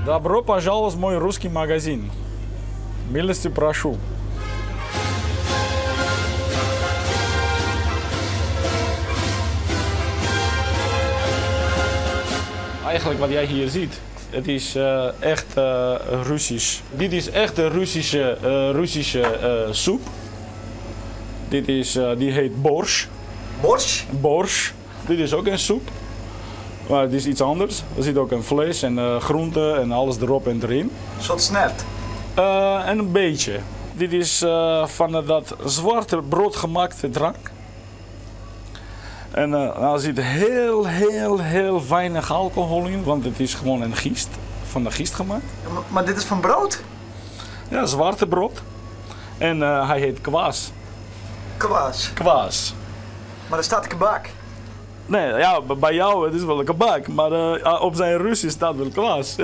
Добро пожаловать в мой русский магазин. Милости прошу. Eigenlijk wat jij hier ziet, het is eh, echt eh, Russisch. Dit is echt de Russische, eh, Russische eh, soep. Dit is, eh, die heet borsch. Borsch? Borsch. Dit is ook een soep. Maar het is iets anders. Er zit ook een vlees en eh, groenten en alles erop en erin. Een soort snert. Eh, en een beetje. Dit is eh, van dat zwarte brood gemaakte drank. En eh daar zit heel, heel, heel weinig alcohol in, want het is gewoon een gist, van de gist gemaakt. Maar, maar dit is van brood? Ja, zwarte brood. En eh, hij heet kwas. Kwas. Kwas. Maar er staat kebak. Nee, ja, b- bij jou het is wel een kebak, maar eh, op zijn Russisch staat wel kwas.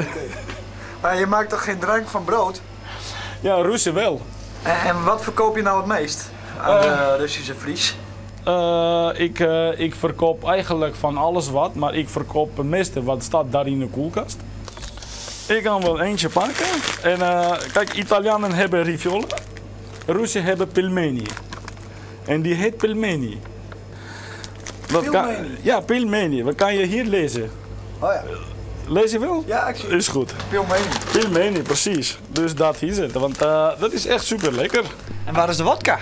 Maar je maakt toch geen drank van brood? ja, Russen wel. En, en wat verkoop je nou het meest aan de Russische Fries? Eh, ik, eh, ik verkoop eigenlijk van alles wat, maar ik verkoop het meeste wat staat daar in de koelkast. Ik kan wel eentje pakken. En eh, kijk, Italianen hebben riviola, Russen hebben pelmeni. En die heet pelmeni. Dat kan, Pelmeni? ja, pelmeni. Wat kan je hier lezen? Oh ja. Lees je wel? Ja, ik zie Is goed. Pilmeni. Pelmeni, precies. Dus dat is het. Want eh, dat is echt super lekker. En waar is de wodka?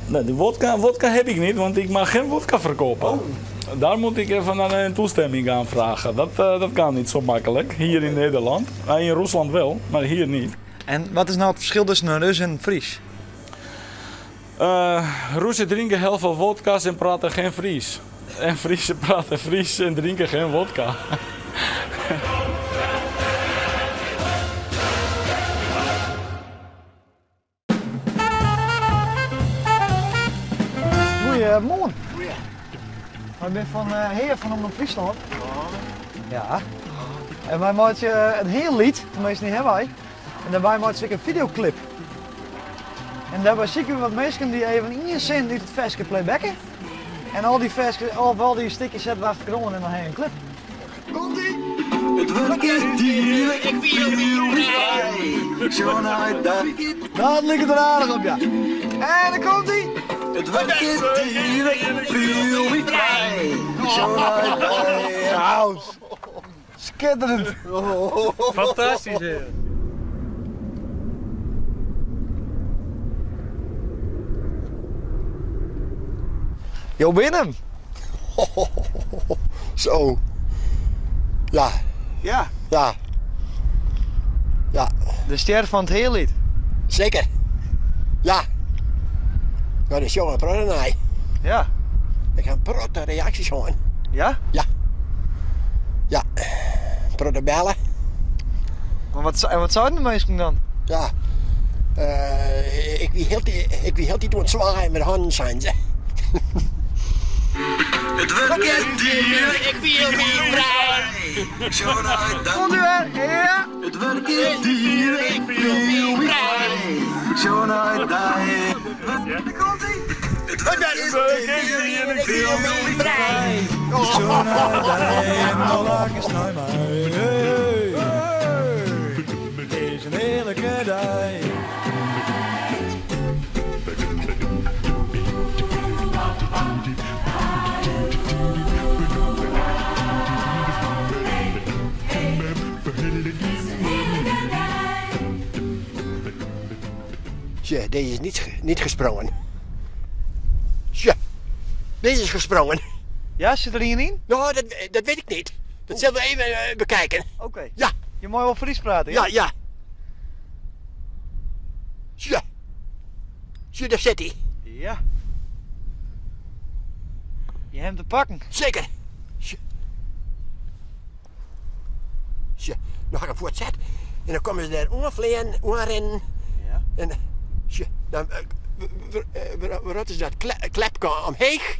Nee, de wodka, wodka heb ik niet, want ik mag geen wodka verkopen. Daar moet ik even een toestemming aanvragen. Dat, eh, dat kan niet zo makkelijk, hier in Nederland. Nou, in Rusland wel, maar hier niet. En wat is nou het verschil tussen een Rus en een Fries? Eh Russen drinken heel veel wodka's en praten geen Fries. En Friesen praten Fries en drinken geen wodka. Goedemorgen. Ik ben van eh Heer van Omroep Friesland. Ja. En wij maken eh, een heel lied, tenminste niet hebben wij. En daarbij maken we een videoclip. En daarbij zie ik wat mensen die even in je zin uit het versje playbacken. En al die versjes, al, al die stukjes zetten we achter de grond en dan heb je een clip. Komt-ie! Het werk is dierlijk, ik wil vrij. Zo naar dat. Dat ligt er aardig op, ja. En dan komt ie. Het werk is dierlijk, ik voel me vrij. Zo naar dat. Nou, schitterend. Fantastisch, hè? Jo binnen. Zo. Ja, Ja. ja. Ja, De ster van het heerlied. zeker. Ja. Nou, dat is jongen praten. Ja. Ik ga protte reacties horen. Ja? Ja. Ja. Protte bellen. Maar wat, en wat zouden de mensen dan? Ja. Eh, ik wie heel die, ik wie heel die doen zwaaien met handen zijn ze. Het werk is dierlijk, ik wil me vrij. Zo naar dat. Komt u weer? Ja. Het werk is dierlijk, ik wil me vrij. Zo naar dat. Daar komt ie. Het werk is dierlijk, ik wil me vrij. Zo naar dat. En alle is naar mij. Hey, hey. Het is een heerlijke dag. Tja, deze is niet, ge- niet gesprongen. Tja, deze is gesprongen. Ja, zit er één in? Nou, dat, dat weet ik niet. Dat zullen we even eh, bekijken. Oké. Ja. Je mag wel Fries praten, Ja, ja. Tja. Tja, daar zit hij. Ja. Je hebt hem te pakken. Zeker. Tja. Tja, nog een voortzet. En dan komen ze daar omvleien, omrennen. Ja. En tja, dan, eh, w- w- eh, w- wat is dat? Kle klepke omheeg.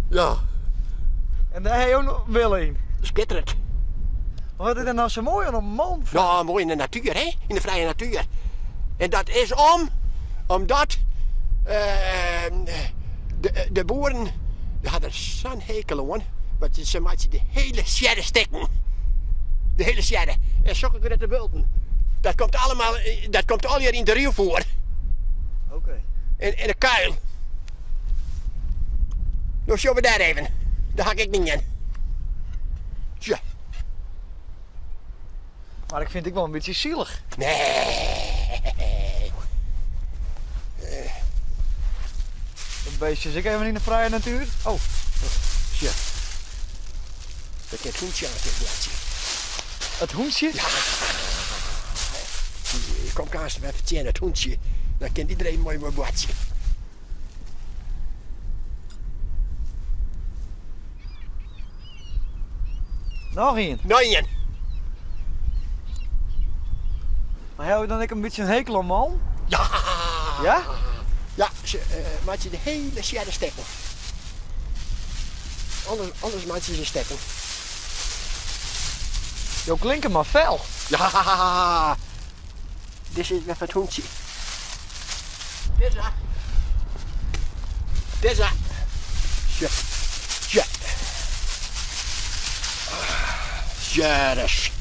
Ja, En daar heb je ook nog wil in. schitterend. Maar wat is er nou zo mooi aan een man? Ja, mooi in de natuur, hè? In de vrije natuur. En dat is om, omdat eh, de, de boeren Dy ha der sa'n hekel oan, want se meitsje de hiele sjerre stikken. De hiele sjerre. En sokke grutte bulten. Dat komt allemaal, dat komt allegear yn de ruwvoer. Oké. En, en de kuil. No sjogge we dêr even. Dêr ha ik ek dien. Tja. Mar ik fyn it ek wol in bytsje sielich. Nee. Dat beestje is ek even yn de frije natuer. Oh. Sjoch. Dat kin it hûntsje aan it boartsje. It hûntsje? Ja. Ik kom aanst even tsjin it hûntsje. Dan kin dy der even moai mei boartsje. Noch ien. Noch ien. Maar hawwe jo dan ek in bytsje in hekel oan molen? Ja! Ja? Ja, se uh, meitsje de hiele sjerre stikken. Alles, alles meitsje se stikken. Jo klinke mar fel. Ja! Dit is wer foar it hûntsje. Dizze. Dizze. Sjoch. Sjoch. Sjerres.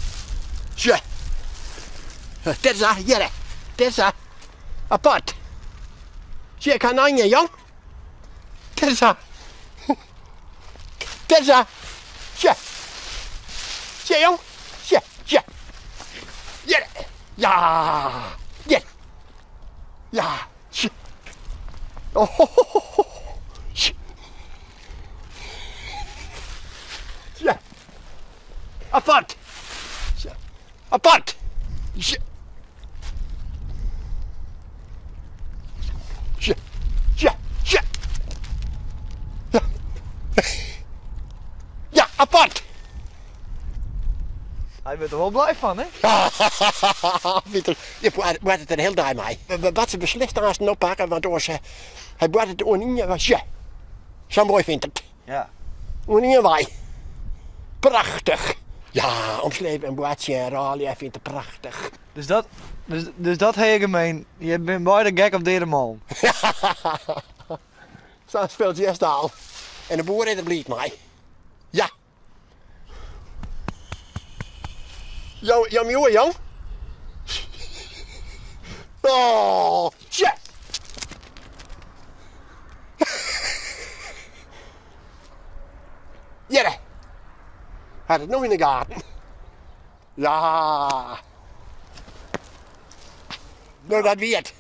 Sjoch. Dizze, hjirre. Dizze. Apart. Sjoch, ik ha noch ien, jong. Dizze. Dizze. Sjoch. Sjoch, jong. Sjoch, sjoch. Hjirre. Ja. Hjir. Ja. Oh, ho, ho, ho. Ja. Apart. Apart. Ja. Ja. Ja. Ja. Ja. Ja, apart. Hy wurdt der wol blij fan, hè? Pieter, je boartet der de hiele dei mei. Wat se beslist aansten oppakke, want oars hy boartet oan ien wei. Sjoch, sa moai fynt it. Ja. Oan ien wei. Prachtich. Ja, omslepe en boartsje en rôlje, hy fynt it prachtich. Dus dat, dus, dus dat ha je gemeen. Je binne beide gek op deade molen. Sa spultsje is it al. En de boer is der bliid mei. Ja. Jo, jo mjoe, jong. Oh, shit. Hjirre. Hat it no yn de gaten. Ja. No, dat wie it.